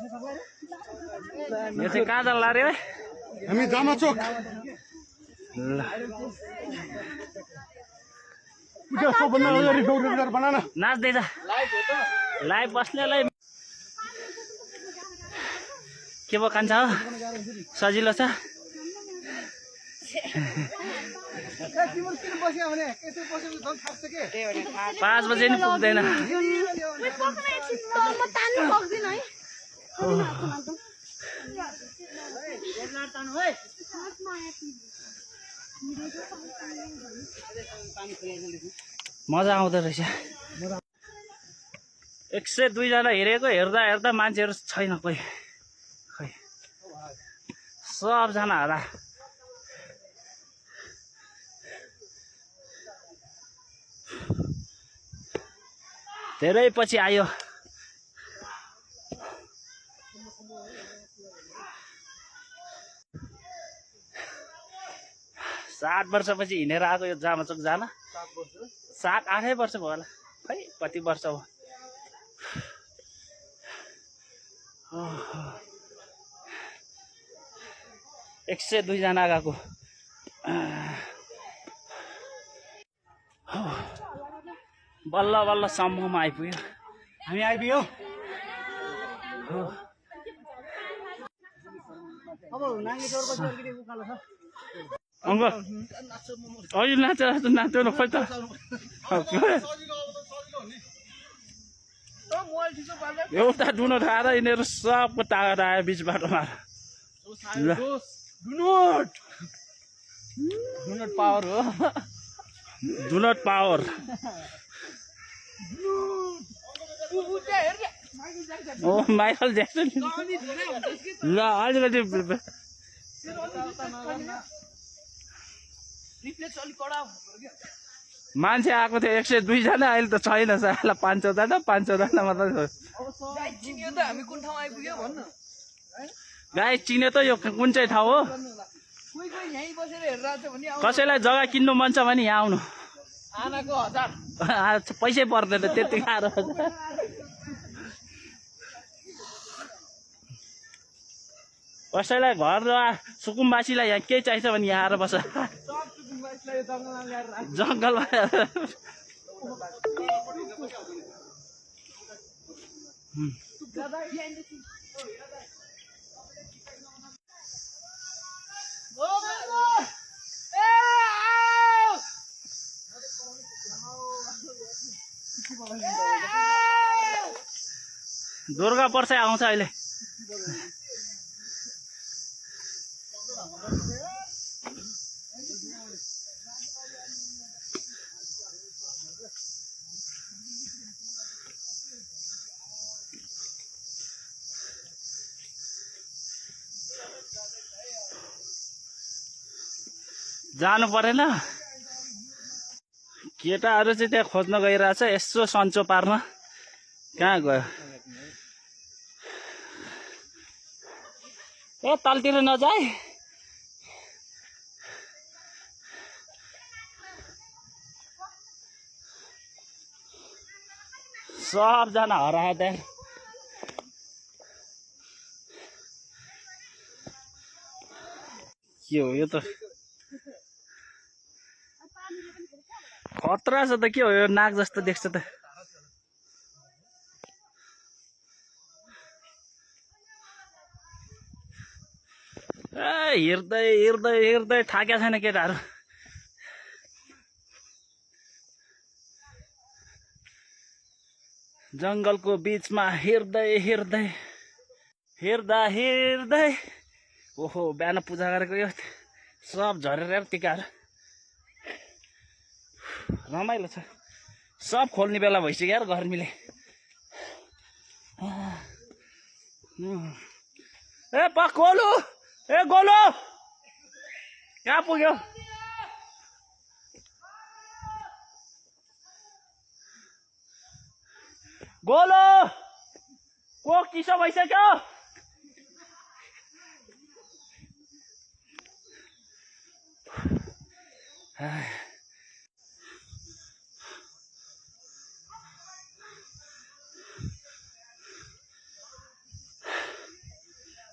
यो चाहिँ कहाँ जानु लाग्यो है हामी जामा चोक ल पूजा सबभन्दा अगाडि गौरवगार बनाना नाच्दै जा लाइभ बस्नेलाई के पो कान्छ हो सजिलो छ 5 बजे नि पुग्दैन मजा आउँदो रहेछ 102 जना हेरेको हेर्दा हेर्दा मान्छेहरु छैन कोही खै सबजना होला धेरै पछि आयो 7 वर्षपछि हिँडेर आएको यो जामाचोक जान 7-8 वर्ष भयो होला खै कति वर्ष हो 102 जना गएको बल्ल बल्ल सम्ममा आइपुग्यो हामी आइपुग्यो अब नाङ्गे चोरपछि अलिकति उकालो छ अंकल अहिले नाच्छ नाच्यो न खोइ त एउटा डुनो खाएर यिनीहरू सबको टाढा आयो बिच बाटोमा डुनट पावर हो डुनट पावर ओ माइकल ज्याक्सन ल अलिकति मान्छे आएको थियो 102 जना अहिले त छैन साला 500 जना 500 जना मात्र गाई चिन्यो त यो कुन चाहिँ ठाउँ हो कसैलाई जग्गा किन्नु मन छ भने यहाँ आउनु आनाको 1000 पैसै पर्दैन त्यति गाह्रो कसैलाई घर सुकुम्बासीलाई यहाँ केही चाहिन्छ भने यहाँ आएर बस जङ्गलमा दुर्गा पर्छ आउँछ अहिले जानु परेन केटाहरु चाहिँ त्यहाँ खोज्न गइरहेछ यसो सन्चो पार्न कहाँ गयो ए तलतिर नजाए सबजना हराए त्यहाँ के हो यो त खतरा छ त के हो यो नाग जस्तो देख्छ त हेर्दै हेर्दै हेर्दै थाक्या छैन केटाहरु जंगलको बीचमा हेर्दै हेर्दै हेर्दा हेर्दै ओहो बिहान पूजा गरेको यो सब झरेर टिकाहरु रमाइलो छ सब खोल्ने बेला भइसक्यो यार गर्मीले ए पकोलु ए गोलो कहाँ पुग्यो गोलो को किसो भइसक्यो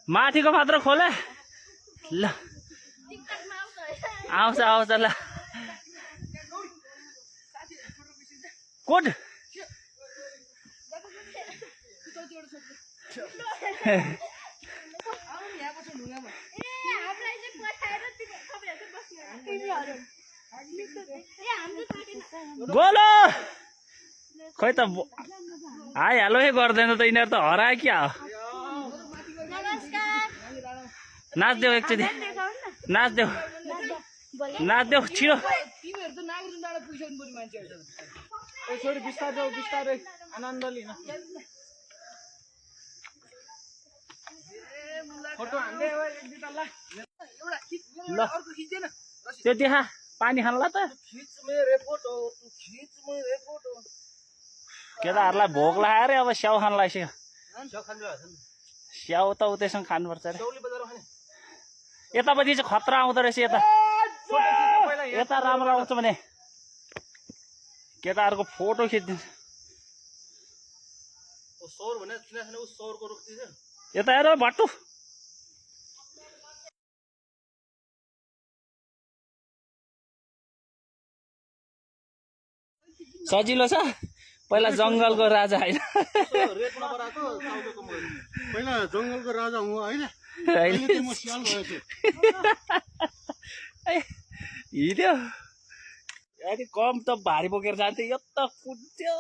माथिको मात्र खोले ल आउँछ आउँछ ल कोड बोलो खै त हाई हेलो गर्दैन त यिनीहरू त हरायो क्या हो नाच्देऊ एकचोटि नाच्देऊ नाच्देऊ छिटो बिस्तारै आनन्द लिन फोटो हान्दै ल त्यो देखा पानी खान्ला त केटाहरूलाई भोक लगाएर अब स्याउ खान लागिसक्यो स्याउ त उतैसँग खानुपर्छ अरे यतापट्टि चाहिँ खतरा आउँदो रहेछ यता यता राम्रो आउँछ भने केटाहरूको फोटो खिचिदिन्छ यता हेर भट्टु सजिलो छ पहिला जङ्गलको राजा होइन पहिला जङ्गलको राजा हुँ होइन म सियाल भएछु हिँड्यो अलिक कम त भारी बोकेर जान्थ्यो यो त कुद्थ्यो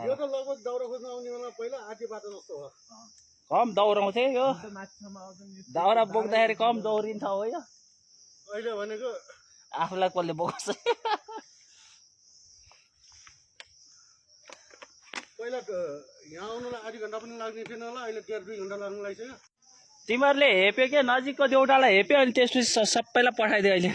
यो त लगभग दाउरा खोज्न आउने बेला पहिला आधी बाटो जस्तो हो कम दौडाउँथे यो दाउरा बोक्दाखेरि कम दौडिन्छ हो यो अहिले भनेको आफूलाई कसले बोकाउँछ पहिला यहाँ आउनुलाई आधी घन्टा पनि लाग्ने थिएन होला अहिले 1.5-2 घन्टा लाग्नु लागिसक्यो तिमीहरूले हेप्यो के नजिकको देउटालाई हेप्यो अनि त्यसपछि सबैलाई पठाइदियो अहिले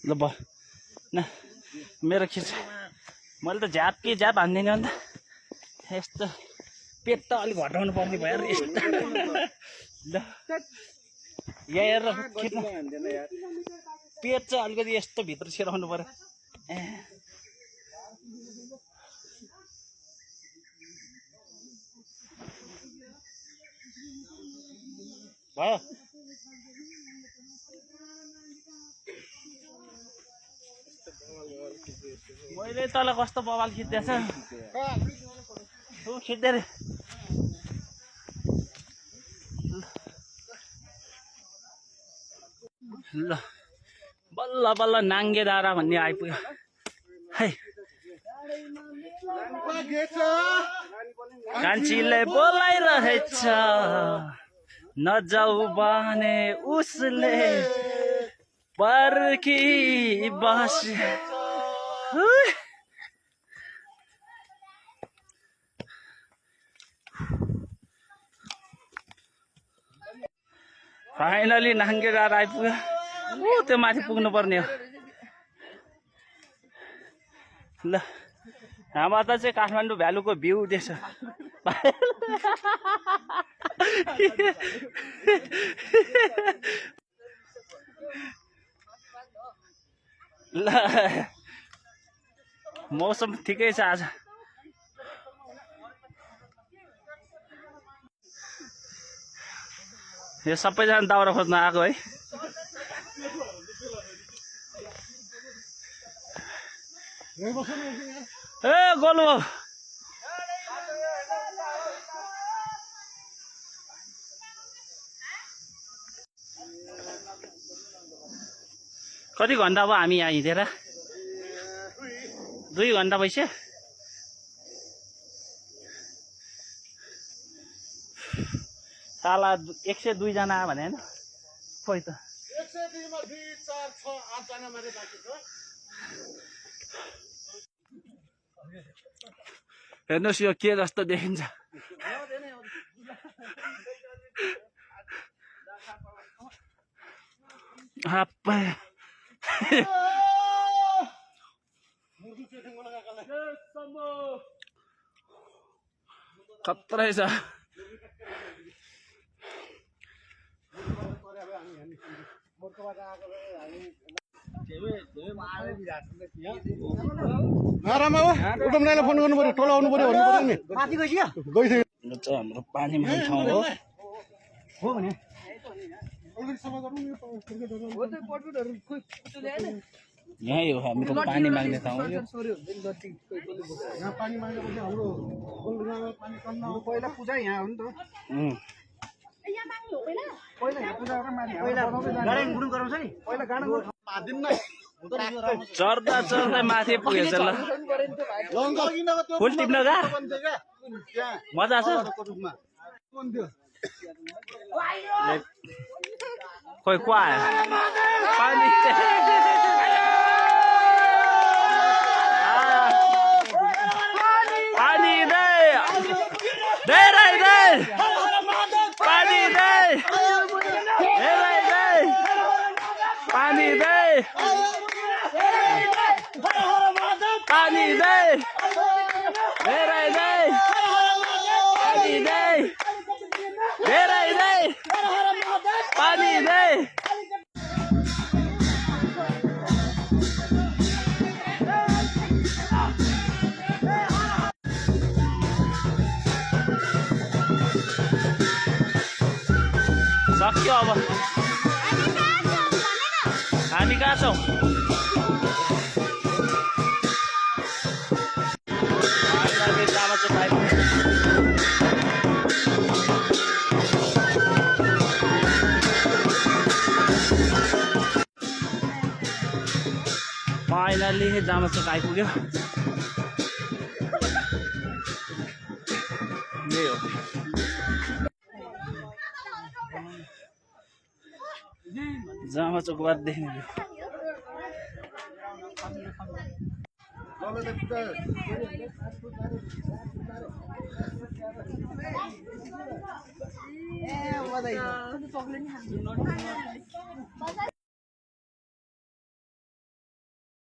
ल ब न मेरो खिच मैले त झ्याप के झ्याप हान्दिनँ अन्त यस्तो पेट त अलिक घटाउनु पर्ने भयो यस्तो ल यहाँ हेरेर खिच्नु पेट चाहिँ अलिकति यस्तो भित्र छिराउनु पर्यो भयो मैले तल कस्तो बवाल खिच्दैछ खिच्दै रे ल बल्ल बल्ल नाङ्गे डाँडा भन्ने आइपुग्यो है कान्छीले बोलाइरहेछ नजाऊ भने उसले पर्खी बसे फाइनली नाङ्गे डाँडा आइपुग्यो त्यो माथि पुग्नु पर्ने हो ल यहाँबाट चाहिँ काठमाडौँ भ्यालुको भ्यू देख्छ ल मौसम ठिकै छ आज यो सबैजना दाउरा खोज्न आएको है ए गोलु कति घन्टा भयो हामी यहाँ हिँडेर 2 घन्टा भइसक्यो साला 102 जना भने हैन खोइ त 102 मा 2 4 6 8 जना मात्रै बाँकी छ हेर्नुहोस् यो के जस्तो देखिन्छ हाप्पा खतरै छ नरामा हो उठम नाइलाई फोन गर्नु पर्यो टोल आउनु पर्यो भन्नु पर्यो नि माथि गइसक्यो गइसक्यो यो चाहिँ हाम्रो पानी माग्ने ठाउँ हो हो भने अलिकति सफा गर्नु नि यहीँ हो हाम्रो पानी माग्ने ठाउँ हो यो यहाँ पानी मागेपछि हाम्रो पानी कम नआउ पहिला पूजा यहाँ हो नि त पहिला यहाँ पूजा गरेर माथि पहिला गाडा गुडुङ गराउँछ नि पहिला गाडा दिन्न चढ्दा चढ्दै माथि पुगेछ ल फुल टिप्न गा मजा छ खोइ को आयो पानी पानी दे धेरै दे पानी दे धेरै दे पानी दे पानी दे धेरै दे पानी दे धेरै दे पानी दे सक्यो अब हामी कहाँ छौँ फाइनली जामा चोक आइपुग्यो यही हो जामा चोकबाट देख्ने ए